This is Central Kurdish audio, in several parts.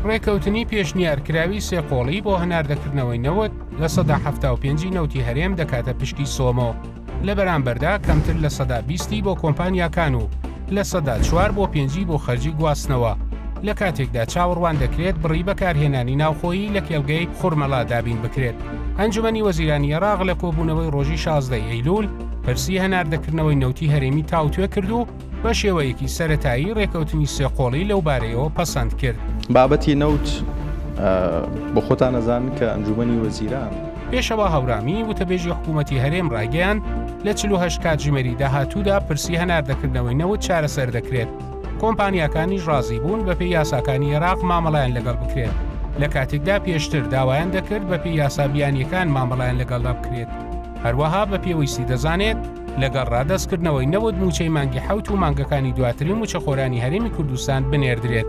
ڕێکەوتنی پێشنیارکراوی سێقۆڵی بۆ هەناردەکردنەوەی نەوت 75% ی نەوتی هەرێم دەکاتە پشکی سۆمۆ، لە بەرامبەردا کەمتر 20% ی بۆ کۆمپانیاکان و 4% بۆ 5ی بۆ خەرجی گواستنەوە، لە کاتێکدا چاوەڕوان دەکرێت بڕی بەکارهێنانی ناوخۆیی لە کێڵگەی خورمەڵا دابین بکرێت. ئەنجومەنی وەزیرانی عێراق لە کۆبوونەوەی ڕۆژی 16 ئەیلول پرسی هەناردەکردنەوەی نەوتی هەرێمی تاوتوێ کرد و بە شێوەیەکی سەرەتایی ڕێکەوتنی سێقۆڵی لەو بارەیەوە پەسەند کرد. بابەتی نەوت بۆ خۆتان ئەزانن کە ئەنجومەنی وەزیران. پێشەوا هەورامی، وتەبێژی حکوومەتی هەرێم ڕایگەیاند، لە 48 کاتژمێری داهاتوودا پرسی هەناردەکردنەوەی نەوت چارەسەر دەکرێت، کۆمپانیاکانیش ڕازی بوون بەپێی یاساکانی عێراق مامەڵەیان لەگەڵ بکرێت، لە کاتێکدا پێشتر داوایان دەکرد بەپێی یاسا بیانییەکان مامەڵەیان لەگەڵدا بکرێت. هەروەها بە پێویستی دەزانێت لەگەڵ ڕادەستکردنەوەی نەوت مووچەی مانگی حەوت و مانگەکانی دواتری مووچەخۆرانی هەرێمی کوردستان بنێردرێت.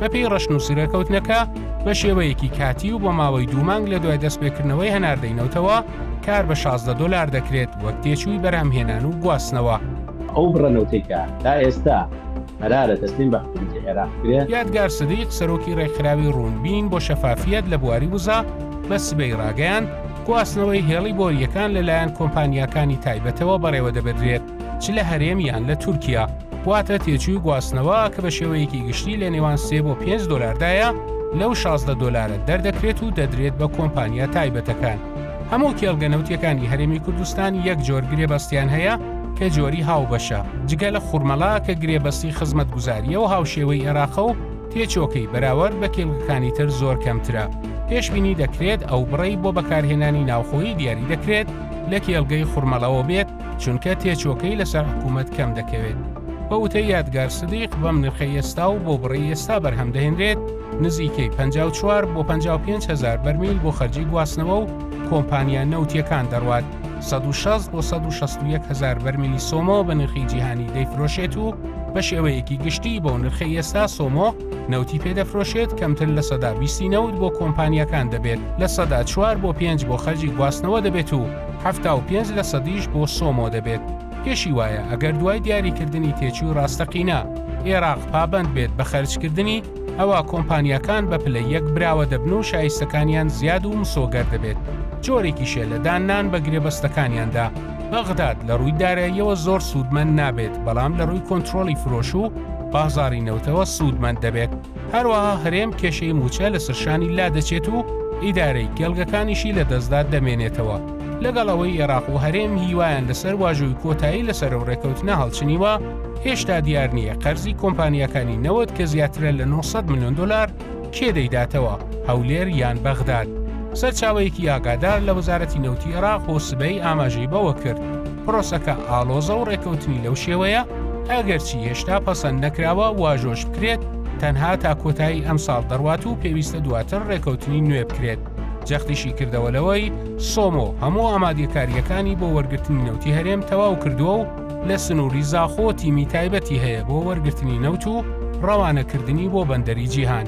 بەپێی ڕەشنووسی ڕێکەوتنەکە، بە شێوەیەکی کاتی و بۆ ماوەی دوو مانگ لە دوای دەستپێکردنەوەی هەناردەی نەوتەوە کار بە 16 دۆلار دەکرێت وەک تێچووی بەرهەمهێنان و گواستنەوە. ئەو بڕە نەوتەی کە تا ئێستا قەرارە تەسلیم بە حکوومەتی عێراق بکرێ. یادگار سدیق، سەرۆکی ڕێکخراوی ڕوونبین بۆ شەفافیەت لە بواری وزە، بە سبەی ڕاگەیاند، گواستنەوەی هێڵی بۆرییەکان لەلایەن کۆمپانیاکانی تایبەتەوە بەڕێوەدەبردرێت، چ لە هەرێم یان لە تورکیا، واتە تێچووی گواستنەوە کە بە شێوەیەکی گشتی لە نێوان 3 بۆ 5 دۆلاردایە، لەو 16 دۆلارە دەردەکرێت و دەدرێت بە کۆمپانیا تایبەتەکان. هەموو کێڵگە نەوتیەکانی هەرێمی کوردستان یەک جۆر گرێبەستیان هەیە کە جۆری هاوبەشە، جگە لە خورمەڵا کە گرێبەستی خزمەتگوزارییە و هاوشێوەی عێراقە و تێچۆکەی بەراوەرد بە کێڵگەکانی تر زۆر کەمترە. پێشبینی دەکرێت ئەو بڕەی بۆ بەکارهێنانی ناوخۆیی دیاری دەکرێت لە کێڵگەی خورمەڵەوە بێت، چونکە تێچۆکەی لەسەر حکوومەت کەم دەکەوێت. بە وتەی یادگار سدیق بەم نرخەی ئێستا و بۆ بڕی ئێستا بەرهەم دەهێنرێت نزیکەی 54 بۆ 55 هەزار بەرمیل بۆ خەرجی گواستنەوە و کۆمپانیا نەوتیەکان دەڕوات. 160 بۆ 161 هەزار بەرمیلی سۆمۆ بە نرخی جیهانی دەیفرۆشێت و بە شێوەیەکی گشتی بەو نرخەی ئێستا سۆمۆ نەوتی پێدەفرۆشێت کەمتر 20% نەوت بۆ کۆمپانیاکان دەبێت، 4% بۆ 5 بۆ خەرجی گواستنەوە دەبێت و 75 لە سەدیش بۆ سۆمۆ دەبێت. پێشی وایە ئەگەر دوای دیاریکردنی تێچووی ڕاستەقینە ئێراق پابەند بێت بە خەرجکردنی، ئەوا کۆمپانیاکان بە پلە یەک براوە دەبن و شایستەکانیان زیاد و مسۆگەر دەبێت، جۆرێکیشە لە داننان بە گرێبەستەکانیاندا. بەغداد لە ڕووی داراییەوە زۆر سوودمەند نابێت، بەڵام لە ڕووی کۆنترۆڵی فرۆش و بازاڕی نەوتەوە سوودمەند دەبێت. هەروەها هەرێم کێشەی مووچە لەسەر شانی لادەچێت و ئیدارەی کێڵگەکانیشی لەدەستدا دەمێنێتەوە. لەگەڵ ئەوەی ئێراق و هەرێم هیوایان لەسەر واژۆی کۆتایی لەسەر ئەو ڕێکەوتنە هەڵچنیوە، هێشتا دیار نییە قەرزی کۆمپانیاکانی نەوت کە زیاترە لە 900 ملیۆن دۆلار کێ دەیداتەوە، هەولێر یان بەغداد. سەرچاوەیەکی ئاگادار لە وەزارەتی نەوتی عێراق بۆ سبەی ئاماژەی بەوە کرد، پرۆسەکە ئاڵۆزە و ڕێکەوتنی لەو شێوەیە ئەگەرچی هێشتا پەسەند نەکراوە واژۆش بکرێت، تەنها تا کۆتایی ئەمساڵ دەڕوات و پێویستە دواتر ڕێکەوتنی نوێ بکرێت. جەختیشی کردەوە لەوەی سۆمۆ هەموو ئامادەکارییەکانی بۆ وەرگرتنی نەوتی هەرێم تەواو کردووە و لە سنووری زاخۆ تیمی تایبەتی هەیە بۆ وەرگرتنی نەوت و ڕەوانەکردنی بۆ بەندەری جیهان.